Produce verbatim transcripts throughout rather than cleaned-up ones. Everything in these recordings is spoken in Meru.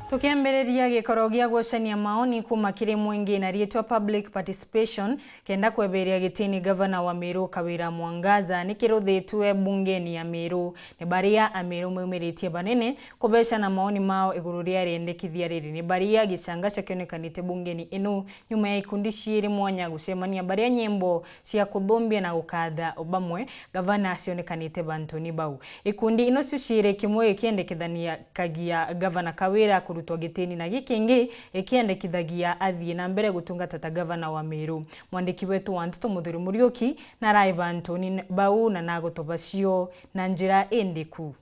Tukiambiriria, gikoro gia gucania maoni kuuma kiri mwingi na riitwa public participation kenda kweberia gitini gavana wa Meru Kawira Mwangaza nikiruthitue bungeni ya Meru. Ni baria Ameru maumiritie banene kubecana maoni mao iguru ria riendekithia riri. Ni baria gicangaca kionekanite bungeni ino nyuma ya ikundi ciiri mwanya gucemania, baria nyimbo cia kuthumbia na gukatha o bamwe gavana cionekanite bantuni bau. Ikundi ino cio ciiri, kimwe gikiendekithania kagia gavana Kawira kurutwa gitini na gikingi gikiendekithagia athii na mbere gutungata ta gavana wa Meru. Mwandiki wetu wa nteto Muthuri Muriuki narai bantuni bau na nagutoba cio na njira indiku.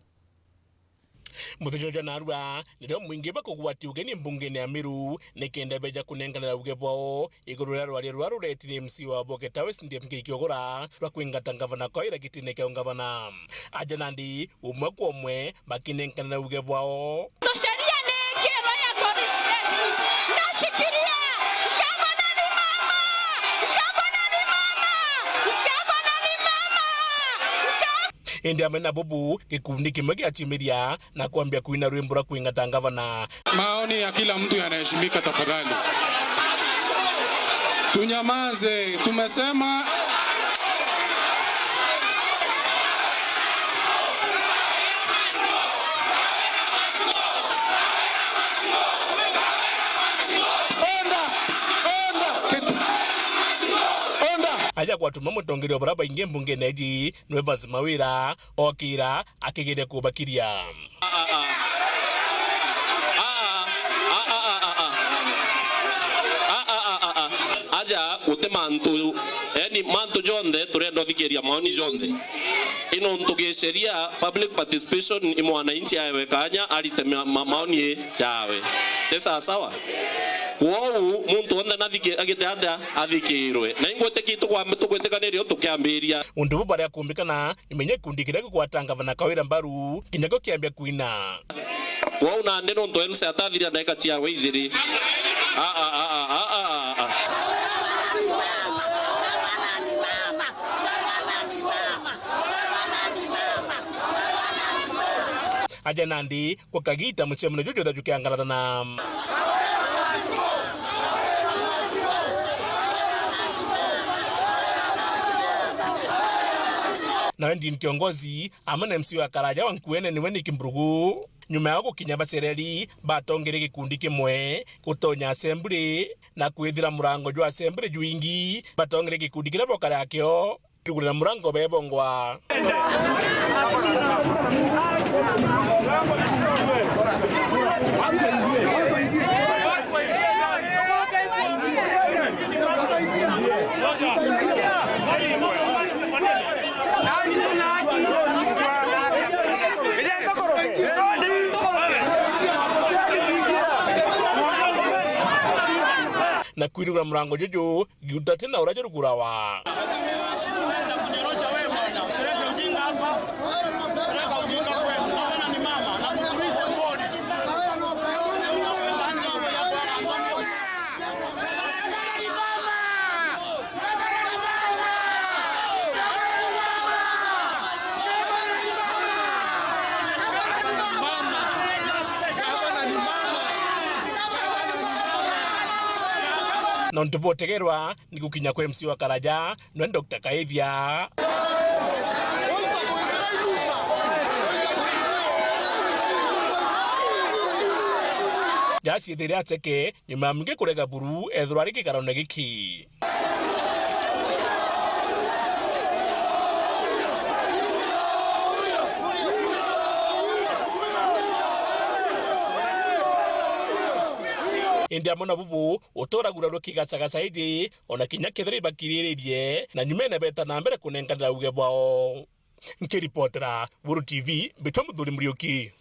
Muthenya jwa narua, nirio mwingi bakugwatia ugeni mbungene ya Meru, nikenda beja kunenkanira uge bwao iguru ria rwaria ruria ruretire M C wa Boke Towers Ndemke Kiogora rwa kwingata ngavana Kawira gitine kia ungavana. Aja nandi, umwe kwa umwe, bakinenkanira uge bwao. Sheria ni ikirwa ya respect. Nashikilia, gavana ni mama! Gavana ni mama! Gavana ni mama! Gav- Indi amwe na bubu, gikundi kimwe giaciumiria na kwambia kuina rwimbo rwa kwingata ngavana. Maoni ya kila mtu yanaheshimika tafadhali. Tunyamaze, tumesema. Onda, onda, keti. Onda. Aja kwatuma mutongeria wa baria baingi mbungene iji, ni Evans Mawira, okira akigeria kubakiria. Aja guti mantu, yani mantu jonthe turenda uthikiria maoni jonthe. Ino ntu giceria public participation i mwananchi aewe kanya arite ma-, ma-, maoni jawe. Ni sawa sawa? Kwou muntu wonthe nathike-, agite atia athikirwe. Na ingwitikia tukwam-, tugwitikaniria u tukiambiria. Untu bu baria kumbikana, imenya gikundi kiria gigwata ngavana Kawira mbaru, kinya go kiambia kwina. Kwou nandi nontu Elsa atathira ndagika ciawe ijiri. A, a, a. Aja nandi, gwa kagita mucemanio juju jutha jukiangarathana. Nawe Dean Kiongozi, amwe na M C wa Karaja wa Nkuene niwe Nick Mbrugu. Nyuma yao gukinya bacereri, batongere gikundi kimwe gutonya assembly, na kwithira murango jwa assembly jwingi, batongere gikundi kiria bokare akio. Rugurira murango bebongwa. Na kwirugura murango juju, giuta ti na uria jurugurawa. Nontu botegerwa ni gukinya kwa M C wa Karaja, nwe Doctor Kaithia. Jaciethire aceke nyuma ya mwingi kurega buru ethirwa ari gikarone giki. Indi amwe na bubu, uturagura rwa kigacagaca iji, ona kinya kethira ibakiriririe, na nyumene beta na mbere kunenkanira uge bwao. Nkiripotera Buru T V, mbitwa Muthuri Muriuki.